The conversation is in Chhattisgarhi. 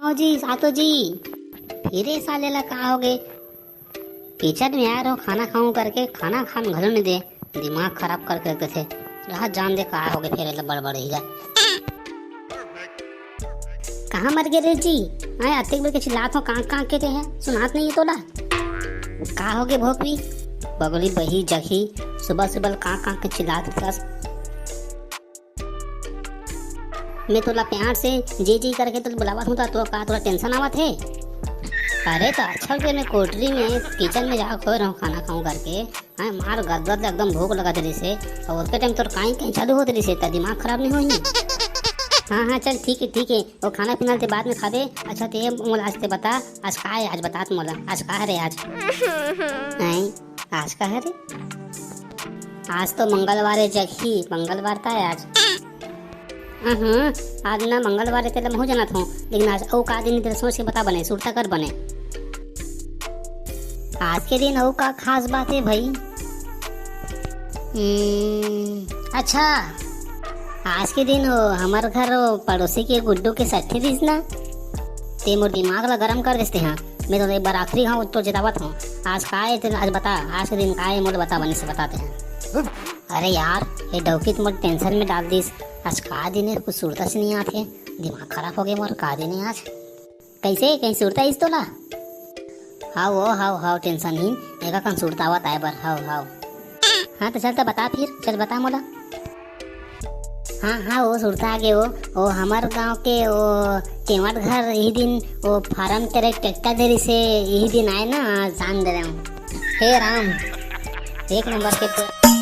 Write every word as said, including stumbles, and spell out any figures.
आओ जी, सातो जी। फिर ए साले ला का होगे? किचन में आए रहो खाना खाऊं करके, खाना खान घलो नहीं दे, दिमाग खराब करके रख देथे। रहा जान दे का होगे, फिर एला बड़बड़ ही गा। कहाँ मर गे रे जी? आए अतेक बेर के चिल्लात हो, कांक कांक के ते है, सुनात नहीं है तोला? का होगे भोपी? बगली बही जखी, सुबह सुबह कांक कांक के चिल्लात रहिथस। मैं तोला प्यार से जी जी करके तो बुलावत हूँ, तो का तोला टेंशन आवत है? अरे तो अच्छा के मैं कोठरी में, किचन में जाके खोए रहूँ खाना खाऊं करके, हाँ, मार गदगद ले एकदम भूख लगत रहिस हे, और ओतके टाइम तोर काई काई चालू होत रहिस हे, त दिमाग खराब नहीं होही? हाँ हाँ, चल ठीक है ठीक है, वो खाना पीना ते बाद में खाबे। अच्छा ते मोला आज ते बता, आज का है, आज बता तो मोला, आज का है रे आज? हैं? आज का है रे? आज तो मंगलवार है जखी, मंगलवार ता है आज। हाँ, आज ना मंगलवार है, तेला महू जानत हूँ, लेकिन आज अउ का दिन, तेला सोच के बता बने, सुरता कर बने। आज के दिन अउ का खास बात है भाई? हम्म, अच्छा, आज के दिन वो हमर घर वो पड़ोसी के गुड्डू के सट्ठी दिस ना, ते मोर दिमाग ला गरम कर देस ते। हाँ, मैं तो एक बार आखिरी हाँ तो जतावत हूँ, आज का है तेला, आज बता, आज के दिन का है मोला बता, बने से बताते हैं। अरे यार, ये डौकी तो मोर टेंशन में डाल दिस। आज का दिन है, कुछ सुरता से नहीं आते, दिमाग खराब हो गया मोर, का दिन है आज? कैसे, कहीं सुरता इस तोला? हाव ओ, हाव हाव, टेंशन ही, एका कन सुरता आवत आए बर, हाव हाव। हाँ तो चल तो बता फिर, चल बता मोला। हाँ हाँ, वो सुरता आगे, वो, वो हमर गांव के वो केवट घर यही दिन वो फार्म तेरे ट्रैक्टर दे रही से यही दिन आए ना, जान दे रहे हूँ। हे राम, एक नंबर के तो